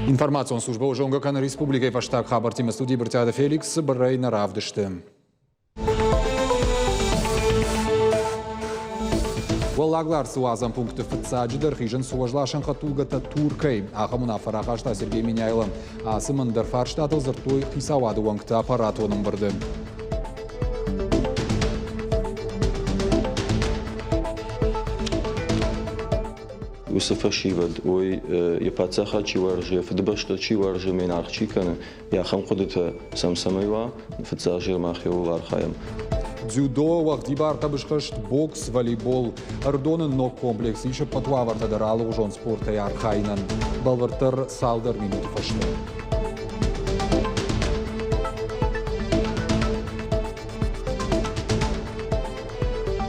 Информацион службӕ зонгӕ кӕны республикӕйы фӕстаг хабӕрттимӕ студийы Брытъиаты Феликс цыбырӕй нӕ равдысты. Уӕллаг Ларсы уадзӕн пункты фыццаджыдӕр хизынц уӕзласӕн хӕдтулгӕтӕ Туркӕй. Ахӕм уынаффӕ рахаста Сергей Меняйло. Ацы мӕндӕр фарстатыл дзырдтой хицауады уӕнгты аппаратон ӕмбырды. Уыцы фӕсивӕд, уой йӕ паддзахад чи уарзы, йӕ фыдыбӕстӕ чи уарзы, ме аргъ чи кӕны, йӕ ахӕм хъуыдытӕ сӕм цӕмӕй уа, фыццаг мах иуыл архайӕм. Дзюдо, уӕгъдибар хъӕбысхӕст, бокс, волейбол. Ӕрыдоны ног комплекс ис ӕппӕт уавӕртӕ дӕр алыгъуызон спортӕй архайынӕн. Бӕлвырддӕр цалдӕр минуты фӕстӕ.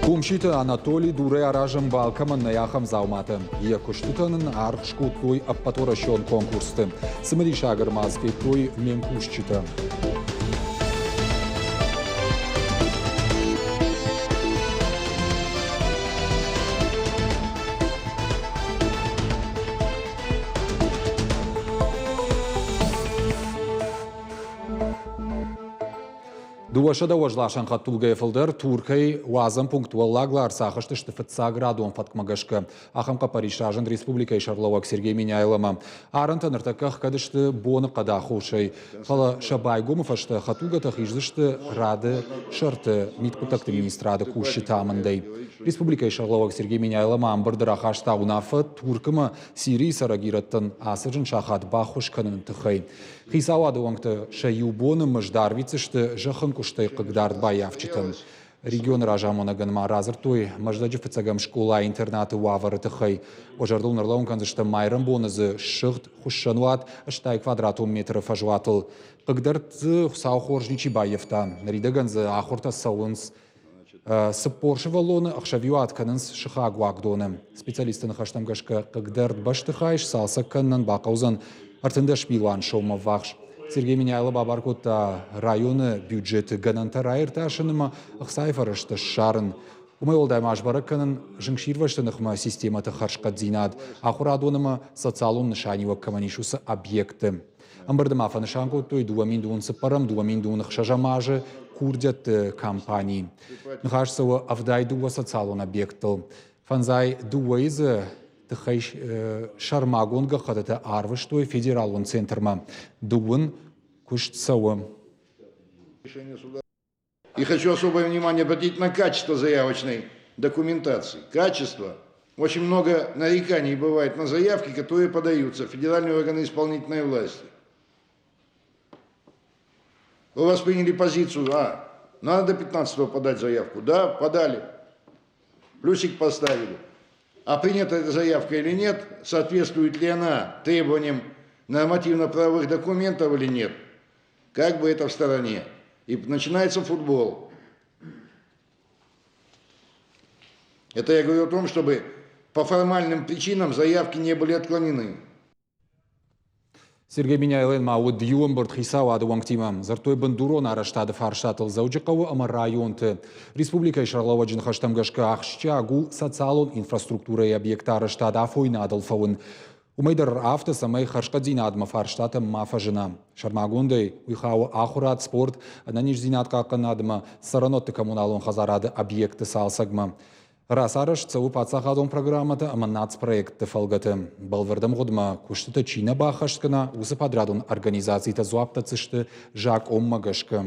Кумситы Анатолий дурӕй аразы ӕмбал кӕмӕн нӕй, ахӕм дзауматӕ. Йӕ куыстытӕн ын аргъ скодтой ӕппӕтуӕрӕсеон конкурсты. Цымыдисаг ӕрмадз федтой ме мкусджытӕ. 200 уӕзласӕн хӕдтулгӕйы фылдӕр Туркӕй уадзӕн пункт Уӕллаг Ларсы ахызтысты фыццаградон фӕткмӕ гӕсгӕ. Ахӕм хъӕппӕрис разынд республикӕйы сӕргълӕууӕг Сергей Меняйломӕ. Арӕнтӕ ныртӕккӕ ӕхгӕд сты боныхъӕды аххосӕй, фӕлӕ сӕ байгомы фӕстӕ хӕдтулгӕтӕ хиздзысты рады сӕрты мидхъуыддӕгты министрады кусджыты амындӕй. Республикӕйы сӕргълӕууӕг Сергей Меняйло ма ӕмбырды рахаста уынаффӕ Туркмӕ Сирийы цӕрӕг ирӕттӕн ацы зын сахат баххуыс кӕныны тыххӕй. Хицауады уӕнгтӕ сӕ иу боны мызд арвитдзысты зӕххӕнкъуыстӕй хъыгдард баййафджытӕн. Регионы разамонӕгӕн ма радзырдтой Мӕздӕджы фыццӕгӕм скъола-интернаты уавӕры тыххӕй. Уӕ зӕрдыл нӕрлӕууын кӕндзыстӕм майрӕмбоны дзы ссыгъд хуыссӕнуат 80 квадратон метры фӕзуатыл. Хъыгдӕрд дзы Хуыцау хорз ничи баййӕфта. Ныридӕгӕн дзы ахуыртӕ цӕуынц. 40 сывӕллоны ӕхсӕвиуат кӕнынц сыхаг уагдоны. Специалистты ныхӕстӕм гӕсгӕ хъыгдӕрд бӕстыхай сцалцӕг кӕнынӕн бахъӕудзӕн 13 милуан соммӕ ввахс. Сергей Меняйло бабар кодта районы бюджеты гӕнӕнтӕ раиртасын ӕмӕ ӕхцайы фӕрӕзтӕ ссарын. Уымӕй уӕлдай ма сбӕрӕг кӕнын зынгсирвӕзты ныхмӕ системӕты хӕрзхъӕддзинад, ахуырадон ӕмӕ социалон нысаниуӕг кӕмӕн ис, уыцы объектты. Ӕмбырды ма фӕнысан кодтой 2024 2026 азы курдиӕтты кампани. Ныхас цӕуы 72 социалон объектыл. Фӕндзай дыууӕйы дзы тыххӕй сӕрмагонд гӕххӕттытӕ арвыстой федералон центрмӕ. Дыууын куыст цӕуы. И хочу особое внимание обратить на качество заявочной документации. Качество. Очень много нареканий бывает на заявки, которые подаются в федеральные органы исполнительной власти. У вас приняли позицию, а, надо до 15 подать заявку. Да, подали. Плюсик поставили. А принята эта заявка или нет, соответствует ли она требованиям нормативно-правовых документов или нет, как бы это в стороне. И начинается футбол. Это я говорю о том, чтобы по формальным причинам заявки не были отклонены. Сергей Меняйлойӕн ма уыд иу ӕмбырд хицауады уӕнгтимӕ. Дзырдтой бындурон арӕзтады фарстатыл Дзӕуджыхъӕуы ӕмӕ районты. Республикӕйы сӕргълӕууӕджы ныхӕстӕм гӕсгӕ ахсджиаг у социалон инфраструктурӕйы объекты арӕзтад афойнадыл фӕуын. Уымӕй дӕр афтӕ, цӕмӕй хӕрзхъӕддзинадмӕ фарстатӕ ма фӕзына. Сӕрмагондӕй, уый хауы ахуырад, спорт, ӕнӕниздзинад хъахъхъӕнынад ӕмӕ цӕрӕнуӕтты коммуналон хӕдзарады объектты цалцӕгмӕ. Рацарӕзт цӕуы паддзахадон программӕтӕ ӕмӕ нацпроектты фӕлгӕты. Бӕлвырд ӕмгъуыдмӕ куыстытӕ чи нӕ баххӕст кӕна, уыцы подрядон организацитӕ дзуапп дӕтдзысты закъонмӕ гӕсгӕ.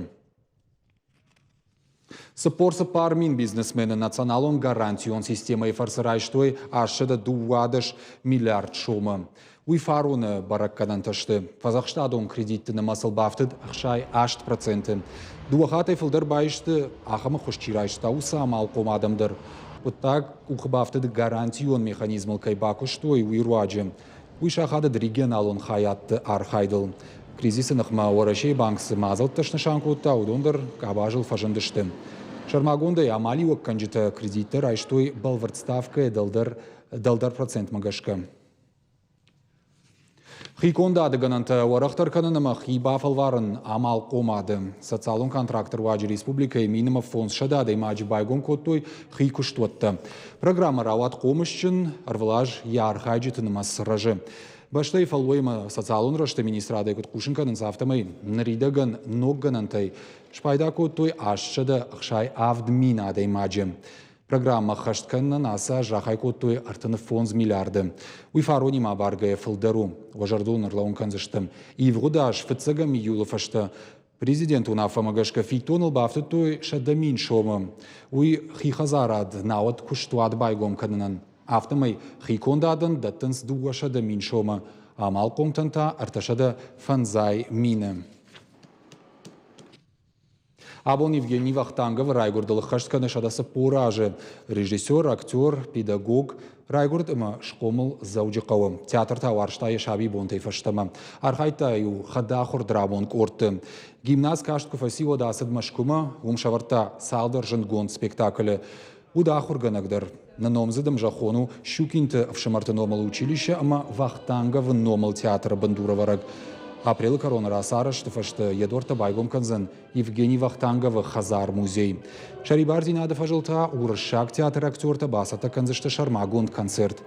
44 мин бизнесмены националон гарантион системӕйы фӕрцы райстой 812 миллиард сомы. Уый фароны бӕрӕггӕнӕнтӕ сты. Фӕдзӕхстадон кредитты нымӕцыл бафтыд 68%. Дыууӕ хаттӕй фылдӕр баисты, ахӕм ӕххуыс чи райста, уыцы амалхъом адӕм дӕр. Хъуыддаг къухы бафтыд гарантион механизмыл кӕй бакуыстой, уый руаджы. Уый сахадыд регионалон хайадты архайдыл. Кризисы ныхмӕ Уӕрӕсейы банк цы мадзӕлттӕ снысан кодта, уыдон дӕр къабазыл фӕзындысты. Сӕрмагондӕй амалиуӕггӕнджытӕ кредиттӕ райстой бӕлвырд ставкӕйӕ дӕлдӕр, дӕлдӕр процентмӕ гӕсгӕ. Хикондады гӕнӕнтӕ уӕрӕхдӕр кӕнын ӕмӕ хи бафӕлварын амалхъомады. Социалон контракты руаджы республикӕйы минимум 500 адӕймаджы байгом кодтой хи куыстуӕттӕ. Программӕ рауад хъомысджын, ӕрвылаз йӕ архайджыты нымӕц рӕзы. Бӕстӕйы фӕллой ӕмӕ социалон рӕзты министрадӕй куыд хъусын кӕнынц, афтӕмӕй ныридӕгӕн ног гӕнӕнтӕй спайда кодтой 867 мин адӕймаджы. Программӕ ӕххӕст кӕнынӕн ацы аз рахай кодтой 35 миллиарды. Уый фаронимӕ абаргӕйӕ фылдӕр у. Уӕ зӕрдыл ын ӕрлӕууын кӕндзыстӕм. Ивгъуыд аз фыццӕгӕм июлы фӕстӕ президент уынаффӕмӕ гӕсгӕ фиддоныл бафтыдтой 100 000 сомы. Уый хи хӕдзарад, науӕд куыстуат байгом кӕнынӕн. Афтӕмӕй хикондадӕн дӕттынц 200 000 сомы, амалхъомтӕн та 350 мины. Абон Евгений Вахтанговы райгуырдыл ӕххӕст кӕны 140 азы. Режиссер, актер, педагог, райгуырд ӕмӕ схъомыл Дзӕуджыхъӕуы. Театр та уарзта йӕ сабибонтӕй фӕстӕмӕ. Архайдта-иу хӕдахуыр драмон къордты. Гимназ каст куы фӕци, уӕд ацыд Мӕскуымӕ, уым сӕвӕрдта цалдӕр зындгонд спектаклы. Уыд ахуыргӕнӕг дӕр. Нӕ номдзыд ӕмзӕххон у Щукинты ӕфсымӕрты номыл училище ӕмӕ Вахтанговы номыл театры бындурӕвӕрӕг. Апрелы кӕрон рацарӕзты фӕстӕ йӕ дуӕрттӕ байгом кӕндзӕн Евгений Вахтанговы хӕдзар-музей. Сӕрибардзинады фӕзыл та уырыссаг театры актертӕ бацӕттӕ кӕндзысты сӕрмагонд концерт.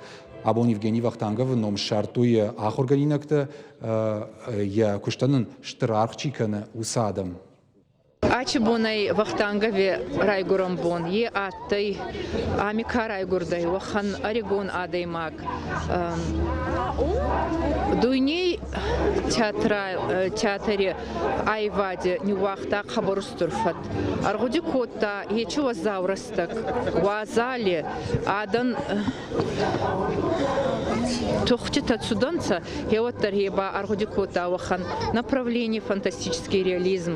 Абон Евгений Вахтанговы ном ссардтой йӕ ахуыргӕнинӕгтӕ, йӕ куыстӕн ын стыр аргъ чи кӕны, уыцы адӕм. Ачи бонӕй Вахтангови райгурӕн бон е адтӕй, ами ка райгурдӕй, уӕхӕн ӕригон адӕймаг. Дуйней театри айвади ниууагъта хъӕбӕр устур фӕд. Ӕргъуди кодта ечи уӕззау рӕстӕг, уазали адӕн тухтитӕ цудӕнцӕ, гъеуӕддӕр е ба ӕргъуди кодта уӕхӕн направление фантастический реализм.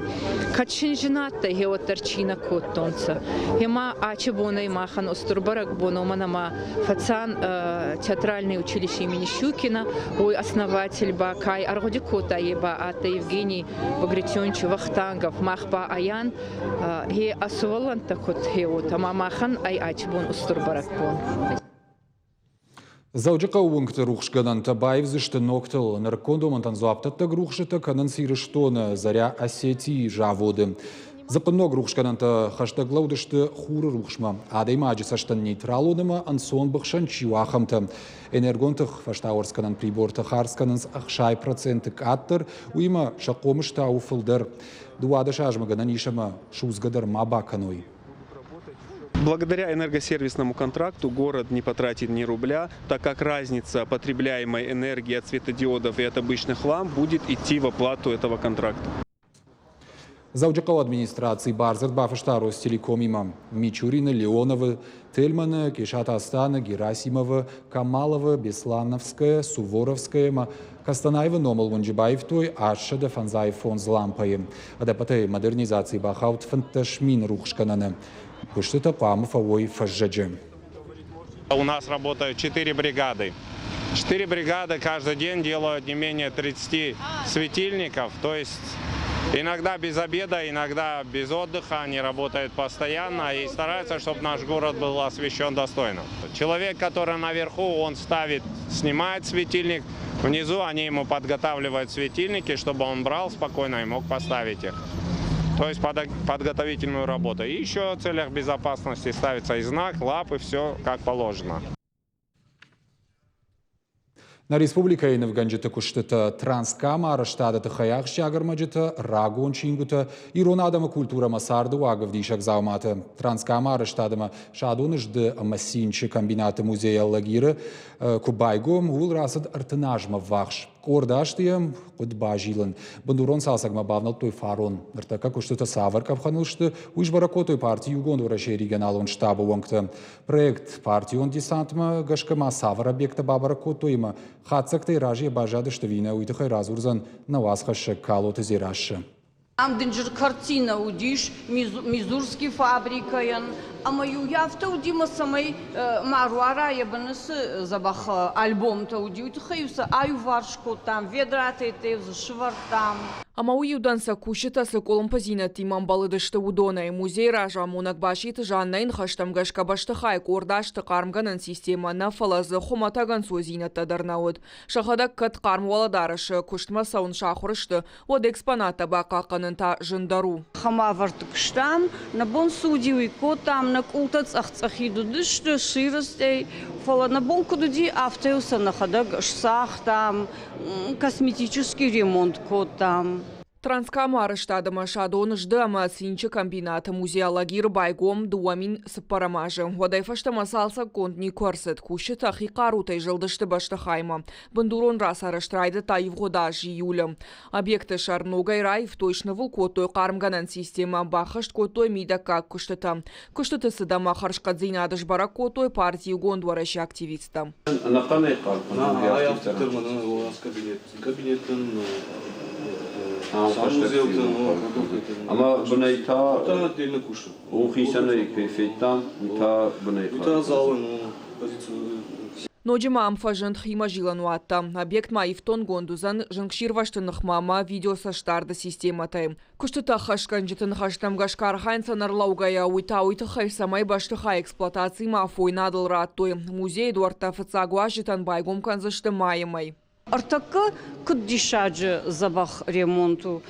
Кӕд син зин адтӕй, гъеуӕддӕр чи нӕ кодтонцӕ. Гъема ачи бонӕй махӕн устур бӕрӕгбон, уомӕн ӕма фӕцан театральное училище имени Щукина, уой основатель ба кай ӕргъуди кодта, е ба адтӕй Евгений Багратионович Вахтангов. Мах ба аян Гье а сувӕллӕнттӕ куд гье ӕма махӕн ӕй ачи бон устур бӕрӕгбон. Дзӕуджыхъӕуы уынгты рухсгӕнӕнтӕ баивдзысты ногтыл. Нырыккон домӕнтӕн дзуапдӕттӕг рухсытӕ кӕнынц Ирыстоны Заря Осетийы заводы. Дзыхъхъынног рухсгӕнӕнтӕ хӕстӕг лӕуд сты хуры рухсмӕ. Адӕймаджы цӕстӕн нейтралон ӕмӕ ӕнцон быхсӕн чи у, ахӕмтӕ. Энергон тых фӕстауӕрцгӕнӕн прибортӕ хардз кӕнынц 60% къаддӕр, уыимӕ сӕ хъомыс та у фылдӕр. 12 азмӕ гӕнӕн ис ӕмӕ судзгӕ дӕр ма бакӕной. Благодаря энергосервисному контракту город не потратит ни рубля, так как разница потребляемой энергии от светодиодов и от обычных ламп будет идти в оплату этого контракта. Дзӕуджыхъӕуы администраци бардзырд бафыста Ростелекомимӕ. Мичурины, Леоновы, Тельманы, Кешаты Астаны, Герасимовы, Камаловы, Беслановская, Суворовская ӕмӕ Костанаевы номыл уынджы баивтой 855 лампӕйы. Ӕдӕппӕтӕй модернизаци бахауд 15 мин рухсгӕнӕны. Куыстытӕ хъуамӕ фӕуой фӕззӕджы. У нас работают четыре бригады. Четыре бригады каждый день делают не менее 30 светильников, то есть иногда без обеда, иногда без отдыха, они работают постоянно и стараются, чтобы наш город был освещен достойно. Человек, который наверху, он ставит, снимает светильник, внизу они ему подготавливают светильники, чтобы он брал спокойно и мог поставить их. То есть подготовительную работу. И еще в целях безопасности ставится и знак, лапы, все как положено. Нӕ республикӕйы нывгӕнджыты куыстытӕ Транскамы арӕзтады тыххӕй ахсджиаг ӕрмӕджытӕ, рагон чингуытӕ, ирон адӕмы культурӕмӕ царды уагӕвдисӕг дзауматӕ. Транскамы арӕзтадмӕ Садоны зды ӕмӕ цинчы комбинаты музей Алагиры куы байгом, ууыл рацыд 30 азмӕ ввахс. Къорд азты йӕм хъуыд базилын. Бындурон цалцӕгмӕ бавнӕлдтой фарон. Ныртӕккӕ куыстытӕ цавӕр къӕпхӕныл сты, уый сбӕрӕг кодтой парти Иугонд Уӕрӕсейы регионалон штабы уӕнгтӕ. Проект партион десантмӕ гӕсгӕ ма цавӕр объекттӕ бабӕрӕг кодтой ӕмӕ хатдзӕгтӕй разыйӕ баззадысты ӕви нӕ, уый тыххӕй радзурдзӕн нӕ уацхӕссӕг Калоты Дзерассӕ. Ам дынджыр картинӕ уыдис Мизурский фабрикӕйӕн Ӕмӕ-иу афтӕ уыди, ӕмӕ цӕмӕй ма руара, йӕ быны цы дзӕбӕх альбомтӕ уыди, уый тыххӕй-иу сӕ аиуварс кодтам, ведратӕй-иу дзы сывӕрдтам. Ӕмӕ уый иу дӕнцӕг кусджытӕ цы къуылымпыдзинӕдтимӕ ӕмбӕлыдысты, уыдонӕй. Музейы разамонӕг Баситы Жаннӕйы ныхӕстӕм гӕсгӕ бӕстыхайы къорд азты хъармгӕнӕн системӕ нӕ, фӕлӕ дзы хуымӕтӕг ӕнцойдзинӕдтӕ дӕр нӕ уыд. Сӕхӕдӕг кӕд хъарм уӕлӕдарӕсы куыстмӕ цӕуын сахуыр сты, уӕд экспонаттӕ бахъахъхъӕнын та зындӕр у. Хӕмӕвӕрдты куыстам, нӕ бон цы уыди, уый кодтам, нӕ къултӕ цъӕх-цъӕхид уыдысты сырӕзтӕй, фӕлӕ нӕ бон куыд уыди, афтӕ-иу сӕ нӕхӕдӕг сцагътам, косметический ремонт кодтам. Транскамы арӕзтад ӕмӕ Садоны зды ӕмӕ цинчы комбинаты музей Алагиры байгом 2004 азы. Уӕдӕй фӕстӕмӕ цалцӕггонд никуы ӕрцыд. Кусджытӕ хи хъарутӕй зылдысты бӕстыхаймӕ. Бындурон рацарӕзт райдыдта ивгъуыд аз июлы. Объекты сӕр ногӕй раивтой, снывыл кодтой хъармгӕнӕн системӕ, баххӕст кодтой мидӕггаг куыстытӕ. Куыстыты цыд ӕмӕ хӕрзхъӕддзинад сбӕрӕг кодтой парти Иугонд Уӕрӕсе активисттӕ. Ӕнӕхъӕнӕй хъарм Ӕмӕ бынӕй та у хицӕнӕй кӕй федтам, уый та бынӕй. Ноджы ма ам фӕзынд химӕзилӕн уаттӕ. Объект ма ифтонггонд уыдзӕн зынгсирвӕзты ныхмӕ ӕмӕ видеоцӕстдарды системӕтӕй. Куыстытӕ ӕххӕстгӕнджыты ныхӕстӕм гӕсгӕ архайынц ӕнӕрлӕугӕйӕ, уый та уый тыххӕй, цӕмӕй бӕстыхай эксплуатацимӕ афойнадыл радтой. Музейы дуӕрттӕ фыццаг уазджытӕн байгом кӕндзысты майы мӕй. Ӕртӕккӕ куыд диссаджы дзӕбӕх ремонт у,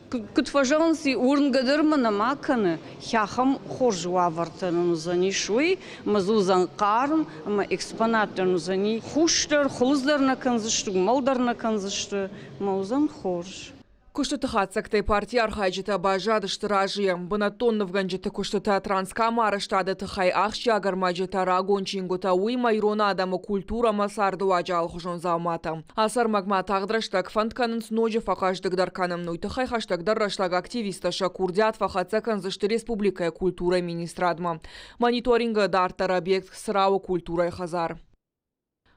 куыд фӕзӕгъынц, уырнгӕ дӕр мӕ нӕма кӕны, ахӕм хорз уавӕртӕ нын уыдзӕнис уый, ӕмӕ дзы уыдзӕн хъарм ӕмӕ экспонаттӕн уыдзӕни хусдӕр, хуылыдздӕр нӕ кӕндзысты, уымӕлдӕр нӕ кӕндзысты, ӕмӕ уыдзӕн хорз. Куыстыты хатдзӕгтӕй партийы архайджытӕ баззадысты разыйӕ. Бынӕттон нывгӕнджыты куыстытӕ Транскамы арӕзтады тыххӕй ахсджиаг ӕрмӕджытӕ, рагон чингуытӕ, уыимӕ ирон адӕмы культурӕ ӕмӕ цардыуаджы алыхуызон дзауматӕ. Ацы ӕрмӕгмӕ тагъд рӕстӕг фӕнд кӕнынц ноджы фӕхъӕздыгдӕр кӕнын. Уый тыххӕй хӕстӕгдӕр рӕстӕг активисттӕ сӕ курдиат фӕхӕццӕ кӕндзысты республикӕйы культурӕйы министрадмӕ. Мониторингы дарддӕр объект Црауы культурӕйы хӕдзар.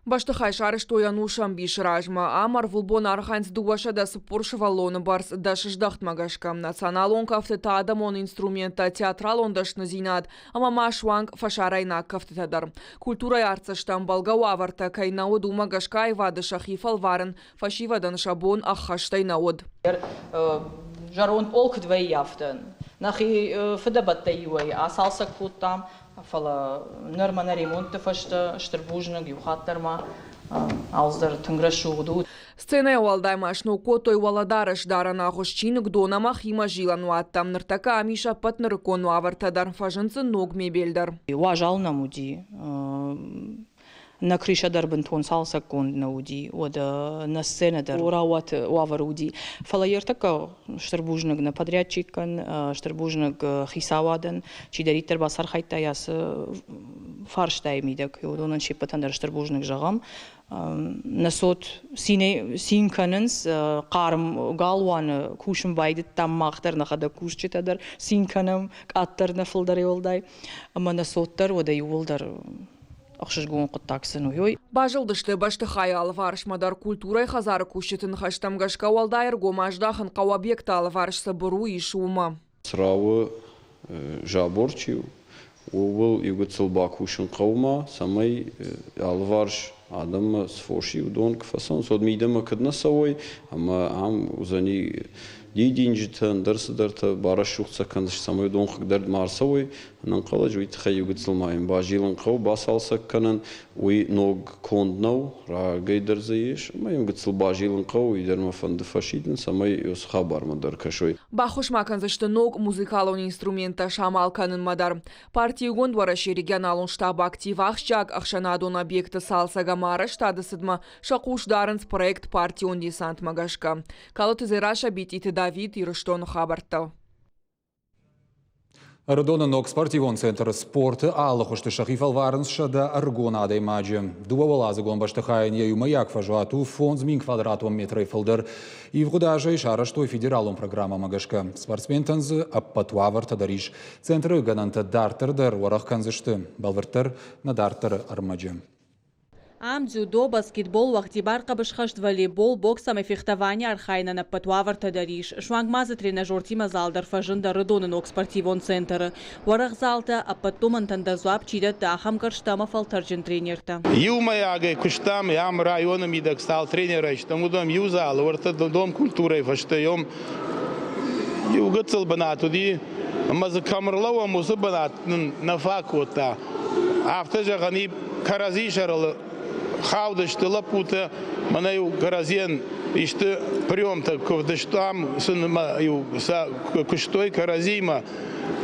Бӕстыхай сарӕзтой ӕнусы ӕмбисы размӕ. Ам ӕрвылбон архайынц 240 сывӕллоны бӕрц дӕсыздӕхтмӕ гӕсгӕ. Националон кӕфтытӕ, адӕмон инструменттӕ, театралон дӕсныдзинад ӕмӕ ма суанг фӕсарӕйнаг кӕфтытӕ дӕр. Культурӕйы артдзӕсты ӕмбӕлгӕ уавӕртӕ кӕй нӕ уыд, уымӕ гӕсгӕ аивады сӕхи фӕлварын фӕсивӕдӕн сӕ бон ӕххӕстӕй нӕ уыд. Зӕронд пъол куыд вӕййы, афтӕ. Нӕхи фыдӕбӕттӕй иуӕй ацалцӕг кодтам, Фӕлӕ ныр мӕнӕ ремонтты фӕстӕ стыр бузныг, иу хатт дӕр ма алцыдӕр тынг рӕсугъд у. Сценӕйӕ уӕлдай ма сног кодтой уӕлӕдарӕс дарӕн агъуыст чиныгдон ӕмӕ химӕзилӕн уаттӕ. Ныртӕккӕ ам ис ӕппӕт нырыккон уавӕртӕ дӕр, фӕзынд дзы ног мебель дӕр. Уазал нӕм уыди. Нӕ крыша дӕр бынтон цалцӕггонд нӕ уыди, уӕдӕ нӕ сценӕ дӕр раууат уавӕры уыди. Фӕлӕ ӕртӕккӕ стыр бузныг нӕ подрядчикӕн, стыр бузныг хицауадӕн, чидӕриддӕр бацархайдта ацы фарстайы мидӕг, уыдонӕн се ппӕтӕн дӕр стыр бузныг зӕгъӕм. Нӕ цот цин кӕнынц, хъарм галуаны кусын байдыдтам мах дӕр, нӕхӕдӕг кусджытӕ дӕр цин кӕнӕм, къаддӕр нӕ фылдӕр уӕлдай. Ӕмӕ нӕ цот дӕр уӕдӕ иууылдӕр ӕхсызгон хъуыддаг сын уый. Базылдысты бӕстыхайы алыварсмӕ дӕр культурӕйы хӕдзары кусджыты ныхӕстӕм гӕсгӕ уӕлдай ӕргом аздахын хъӕуы объекты алыварс цы быру ис, уымӕ. Црауы забор чи у, ууыл иугыццыл бакусын хъӕуы ма, цӕмӕй алыварс адӕммӕ цы фос и, уыдон куы фӕцӕуынц, уӕд мидӕмӕ куыд нӕ цӕуой, ӕмӕ ам уыдзӕни дидинджытӕ, ӕндӕр цыдӕртӕ, барӕсугъд сӕ кӕндзысты, цӕмӕй уыдон хъыгдард ма ӕрцӕуой. Ӕнӕнхъӕлӕджы уый тыххӕй иугыццыл ма йын базилын хъӕуы, бацалцӕг кӕнын. Уый ног конд нӕу, рагӕй дӕр дзы ис, ӕмӕ йын гыццыл базилын хъӕуы, уый дӕр мӕ фӕнды фӕсидын, цӕмӕй уыцы хабармӕ дӕр кӕсой. Баххуыс ма кӕндзысты ног музыкалон инструменттӕ самал кӕнынмӕ дӕр. Партиигонд Уӕрӕсейы регионалон штабы актив ахсджиаг ӕхсӕнадон объекты цалцӕг ӕмӕ арӕзтады цыдмӕ сӕ хъус дарынц проект «Партион десант-мӕ гӕсгӕ. Калоты Дзерассӕ, Битъиты Давид, Ирыстоны хабӕрттӕ. Ӕрыдоны ног спортивон центры спорты алы хуызты сӕхи фӕлварынц 100 ӕрыгон адӕймаджы. Дыууӕуӕладзыгон бӕстыхайӕн йӕ иумӕйаг фӕзуат у 5000 квадратон метрӕй фылдӕр. Ивгъуыд азӕй сарӕзтой федералон программӕмӕ гӕсгӕ. Спортсментӕн дзы ӕппӕт уавӕртӕ дӕр ис. Центры гӕнӕнтӕ дарддӕр дӕр уӕрӕх кӕндзысты. Бӕлвырддӕр нӕ дарддӕры ӕрмӕджы. Ам дзюдо, баскетбол, уӕгъдибар хъӕбысхӕст, волейбол, бокс ӕмӕ фехтовани архайынӕн ӕппӕт уавӕртӕ дӕр ис. Суанг ма дзы тренажертимӕ зал дӕр фӕзынд Ӕрыдоны ног спортивон центры. Уӕрӕх залтӕ, ӕппӕт домӕнтӕн дӕр дзуапп чи дӕтты, ахӕм гӕрзтӕ ӕмӕ фӕлтӕрджын тренертӕ. Иумӕйагӕй куыстам, ам районы мидӕг цал тренерӕй стӕм, уыдон иу залы, уӕртӕ дом культурӕйы фӕстӕ иу гыццыл бынат уыди, ӕмӕ дзы кӕм ӕрлӕууӕм, уыцы бынат нын нӕ фаг кодта. Афтӕ зӕгъӕн и, кӕрӕдзи сӕрыл хаудысты лӕппутӕ, мӕнӕ-иу кӕрӕдзийӕн исты приемтӕ куы вдыстам, сын ӕмӕ-иу сӕ куыстой кӕрӕдзимӕ,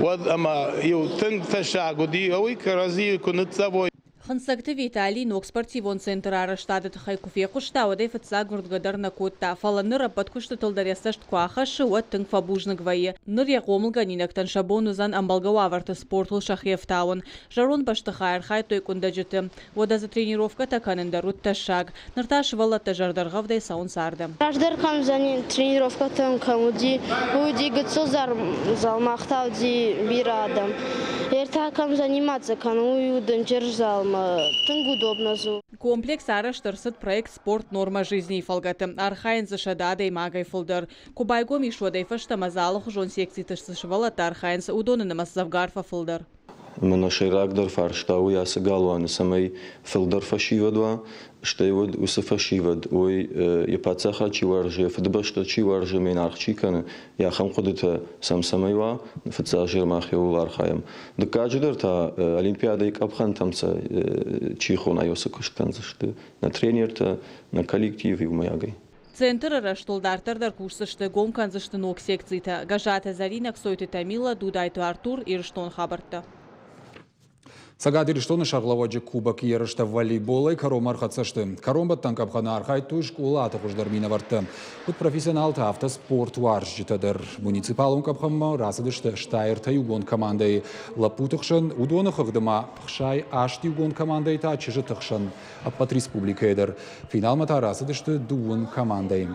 уӕд ӕмӕ-иу тынг тӕссаг уыди, уый кӕрӕдзийы куы ныццӕвой. Хынцӕгты Виталий ног спортивон центры арӕзтады тыххӕй куы фехъуыста, уӕд ӕй фыццаг уырнгӕ дӕр нӕ кодта, фӕлӕ ныр ӕппӕт куыстытыл дӕр йӕ цӕст куы ахӕссы, уӕд тынг фӕбузныг вӕййы. Ныр йӕ хъомылгӕнинӕгтӕн сӕ бон уыдзӕн ӕмбӕлгӕ уавӕрты спортыл сӕхи ӕфтауын. Зӕронд бӕстыхайы архайдтой къуындӕджыты. Уӕдӕ дзы тренировкӕтӕ кӕнын дӕр уыд тӕссаг. Ныр та сывӕллӕттӕ зӕрдӕргъӕвдӕй цӕуынц ардӕм. Раздӕр кӕм тренировкӕтӕм кӕм уыди, уый уыди гыццыл зал, мах та уыди бирӕ адӕм. Ер та кӕм заниматься кӕнын, уый у дынджыр залмӕ, тынг удобно дзы у. Комплекс арӕзт ӕрцыд проект «Спорт. Норма жизни»-йы фӕлгӕты. Архайынц дзы 100 адӕймагӕй фылдӕр. Куы байгом ис, уӕдӕй фӕстӕмӕ дзы алыхуызон секциты цы сывӕллӕттӕ архайынц, уыдоны нымӕц дзӕвгар фӕфылдӕр. Ӕмӕ нӕ сӕйрагдӕр фарста уый ацы галуаны, цӕмӕй фылдӕр фӕсивӕд уа, стӕй уӕд уыцы фӕсивӕд уой, йӕ паддзахад чи уарзы, йӕ фыдыбӕстӕ чи уарзы, ӕмӕ йын аргъ чи кӕны, йӕ ахӕм хъуыдытӕ сӕм цӕмӕй уа, фыццаг мах иуыл архайӕм. Дыккаджыдӕр та Олимпиадӕйы къӕпхӕнтӕм сӕ чи хона, уыцы куыст кӕндзысты нӕ тренертӕ, нӕ коллектив иумӕйагӕй. Центры рӕзтыл дарддӕр дӕр кусдзысты, гом кӕндзысты ног секцитӕ. Гӕззаты Зӕринӕ, Кцойты Тамила, Дудайты Артур, Ирыстон хабӕрттӕ. Цӕгат Ирыстоны сӕргълӕууӕджы кубок ерыстӕ волейболӕй кӕронмӕ ӕрхӕццӕ сты. Кӕронбӕттӕн къӕпхӕны архайдтой скъолаты хуыздӕр минӕвӕрттӕ. Куыд профессионалтӕ, афтӕ спортуарзджытӕ дӕр. Муниципалон къӕпхӕнмӕ рацыдысты 63 иугонд командӕйы лӕппуты хсӕн. Уыдоны хыгъды ма 68 иугонд командӕйы та чызджыты хсӕн. Ӕппӕт республикӕйы дӕр. Финалмӕ та рацыдысты дыууын командӕйы.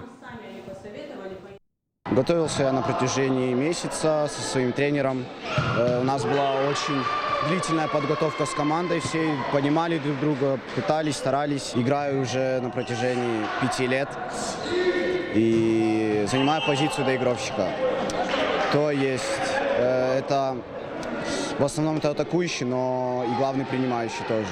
Готовился я на протяжении месяца со своим тренером. У нас была очень длительная подготовка с командой всей, понимали друг друга, пытались, старались. Играю уже на протяжении 5 лет и занимаю позицию доигровщика. То есть это в основном это атакующий, но и главный принимающий тоже.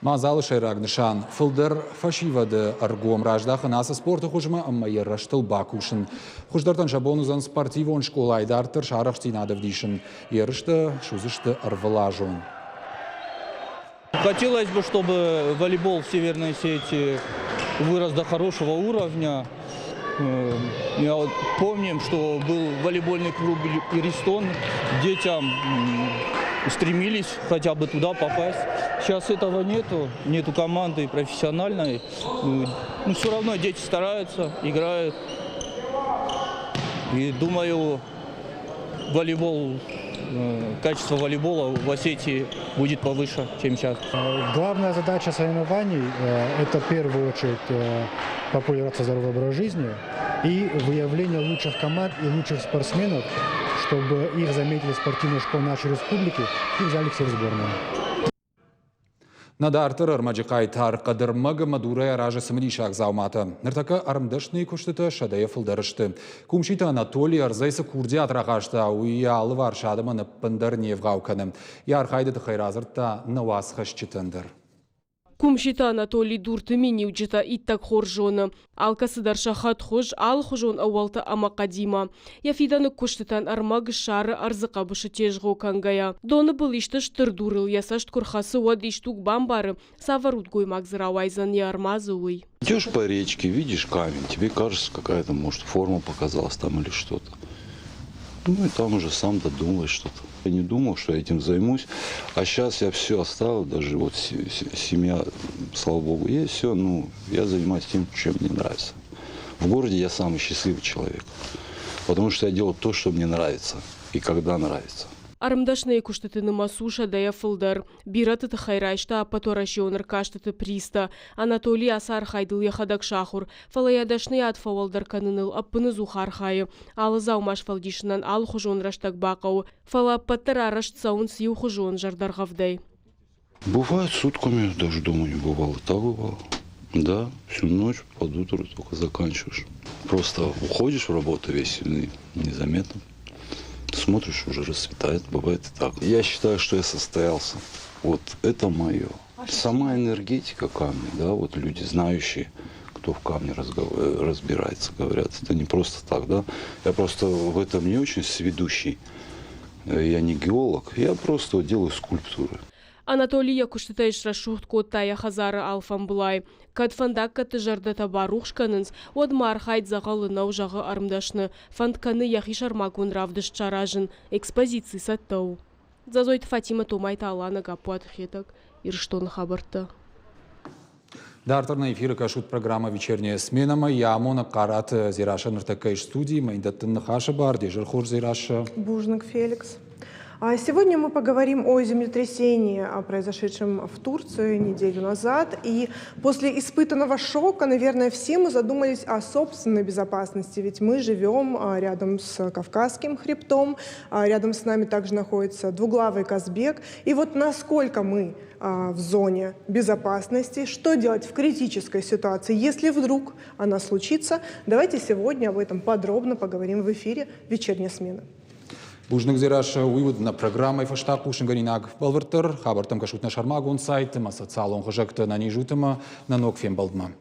Мадзалы сӕйраг нысан – фылдӕр фӕсивӕды ӕргом раздахын ацы спорты хуызмӕ ӕмӕ йӕ рӕзтыл бакусын. Хуыздӕртӕн сӕ бон уыдзӕн спортивон скъолайы дарддӕр сӕ арӕхстдзинад ӕвдисын. Ерыстӕ суыдзысты ӕрвылазон. Хотелось бы, чтобы волейбол в Северной Осетии вырос до хорошего уровня. Я вот помним, что был волейбольный клуб «Иристон». Детям стремились хотя бы туда попасть. Сейчас этого нету, нету команды профессиональной. Но все равно дети стараются, играют. И думаю, волейбол, качество волейбола в Осетии будет повыше, чем сейчас. Главная задача соревнований – это в первую очередь популяризация здорового образа жизни и выявление лучших команд и лучших спортсменов, чтобы их заметили спортивные школы нашей республики и взяли к себе в сборную. Нӕ дарддӕр ӕрмӕджы хъайтар хъӕдӕрмӕг ӕмӕ дурӕй аразы цымыдисаг дзауматӕ. Ныртӕккӕ ӕрмдӕсныйы куыстытӕ сӕдӕйӕ фылдӕр сты. Кумситы Анатолий ӕрдзӕй цы курдиат рахаста, уый йӕ алыварс адӕмӕн ӕппындӕр не вгъау кӕны. Йӕ архайды тыххӕй радзырдта нӕ уацхӕсджытӕн дӕр. Кумситы Анатолий дурты миниуджытӕ иттӕг хорз зоны. Алкӕцыдӕр сӕ хӕдхуыз, алыхуызон ӕууӕлтӕ ӕмӕ хъӕдимӕ. Йӕ фидӕны куыстытӕн ӕрмӕг ссары ӕрдзы хъӕбысы тезгъо кӕнгӕйӕ. Доны был исты стыр дурыл йӕ цӕст куы рхӕцы, уӕд исдуг бамбары, цавӕр удгоймаг дзы рауайдзӕн йӕ ӕрмадзы, уый. Идешь по речке, видишь камень, тебе кажется, какая-то, может, форма показалась там или что-то. Ну и там уже сам додумаешь что-то. Я не думал, что я этим займусь. А сейчас я все оставил, даже вот семья, слава богу, есть, все. Ну, я занимаюсь тем, чем мне нравится. В городе я самый счастливый человек. Потому что я делаю то, что мне нравится и когда нравится. Ӕрмдӕсныйы куыстыты нымӕц у сӕдӕйӕ фылдӕр. Бирӕты тыххӕй райста ӕппӕтуӕрӕсеон ӕркастыты призтӕ. Анатолий ацы архайдыл йӕхӕдӕг сахуыр, фӕлӕ йӕ дӕсныйад фӕуӕлдӕр кӕныныл ӕппыныдзух архайы. Алы дзаума сфӕлдисынӕн алыхуызон рӕстӕг бахъӕуы, фӕлӕ ӕппӕт дӕр арӕзт цӕуынц иухуызон зӕрдӕргъӕвдӕй. Бывает, сутками даже дома не бывало. Так бывало. Да, всю ночь под утро только заканчиваешь. Просто уходишь в работу весь незаметно. Смотришь, уже расцветает, бывает и так. Я считаю, что я состоялся. Вот это мое. Сама энергетика камня, да, вот люди, знающие, кто в камне разбирается, говорят, это не просто так, да. Я просто в этом не очень сведущий. Я не геолог, я просто делаю скульптуры. Анатоли йӕ куыстытӕй срӕсугъд кодта йӕ хӕдзары алфӕмблай. Кӕд фӕндаггӕтты зӕрдӕтӕ барухс кӕнынц, уӕд ма архайд дзӕгъӕлы нӕу, зӕгъы ӕрмдӕсны. Фӕнд кӕны йӕхи сӕрмагонд равдыст саразын. Экспозици цӕттӕ у. Дзӕзойты Фатимӕ, Томайты Алана, Гаппуаты Хетӕг, Ирыстоны хабӕрттӕ. Дарддӕр нӕ эфиры кӕсут программӕ «Вечерняя смена»-мӕ. Йӕ амонӕг Хъараты Дзерассӕ ныртӕккӕ ис студийы. Мӕ дӕттын ныхасы бар. Де зӕр хорз, Дзерассӕ. Бузныг, Феликс. Сегодня мы поговорим о землетрясении, произошедшем в Турции неделю назад. И после испытанного шока, наверное, все мы задумались о собственной безопасности. Ведь мы живем рядом с Кавказским хребтом, рядом с нами также находится двуглавый Казбек. И вот насколько мы в зоне безопасности, что делать в критической ситуации, если вдруг она случится. Давайте сегодня об этом подробно поговорим в эфире «Вечерняя смена». Бузныг, Дзерассӕ, уый уыд нӕ программӕйы фӕстаг хъусынгӕнинаг. Бӕлвырддӕр хабӕрттӕм кӕсут нӕ сӕрмагонд сайт ӕмӕ социалон хызӕгты ӕнӕниз ут ӕмӕ нӕ ног фембӕлдмӕ.